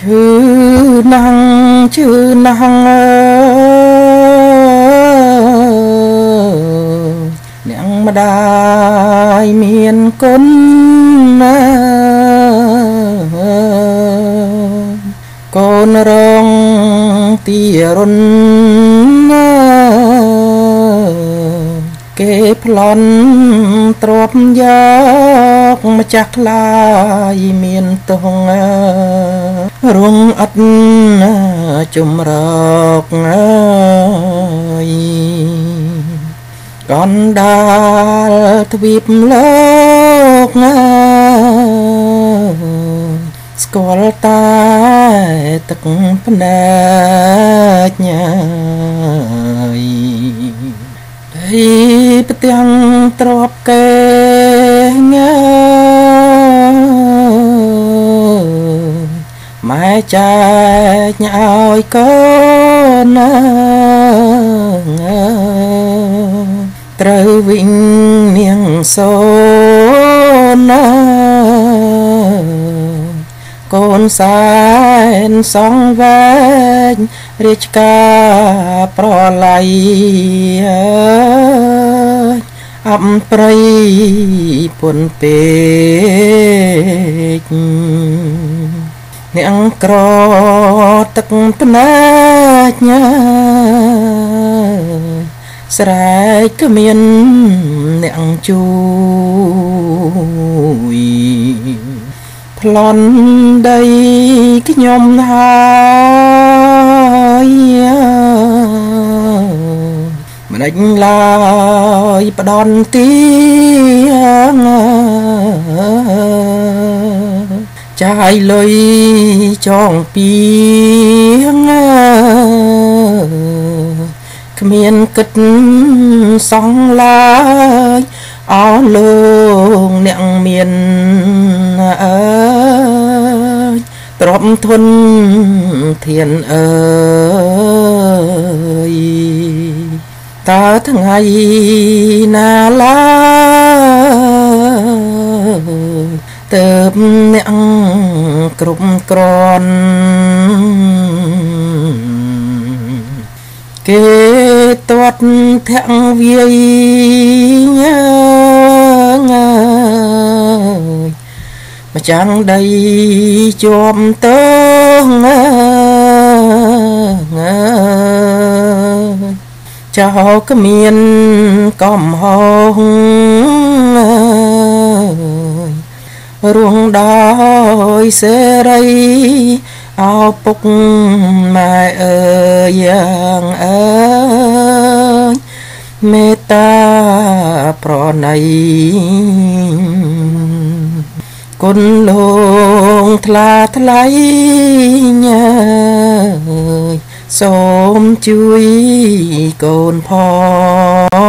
ឈឺណាស់ឈឺណាស់អ្នកម្ដាយមានគុណណាកូនរងទីរុនណាគេប្លន់ទ្របយកម្ចាស់ខ្លាយមានទងរួងអត់ជំរកអើយកណ្ដាលទ្វីបលោកស្គាល់តែទឹកភ្នែកញ៉ាយដីផ្ទាំងទ្របគេញ៉ាម៉ែចែកឲ្យកូនណាត្រូវវិញនាងសូណាកូនសែនសងវែងរាជការប្រឡ័យអំប្រៃពុនពេកអ្នកក្រទឹកភ្នែកញ៉ាស្រែកគ្មានអ្នកជួយប្លន់ដីខ្ញុំហើយមិនដេចឡើយផ្ដន់ទីចាយលុយចងពីងគ្មានគិតសងឡើយអោលោកអ្នកមានអើយទ្របធនធានអើយតើថ្ងៃណាឡើយទៅអ្នកគ្រប់គ្រាន់គេទាត់ធាក់វាយម្ចាំងដីជាប់ទៅចោលគ្មានកំហុសរួងដោយសេរីអោពុកម៉ែអើយយ៉ាងអើយមេត្តាប្រណីគុណលោកថ្លាថ្លៃញើយសូមជួយកូនផង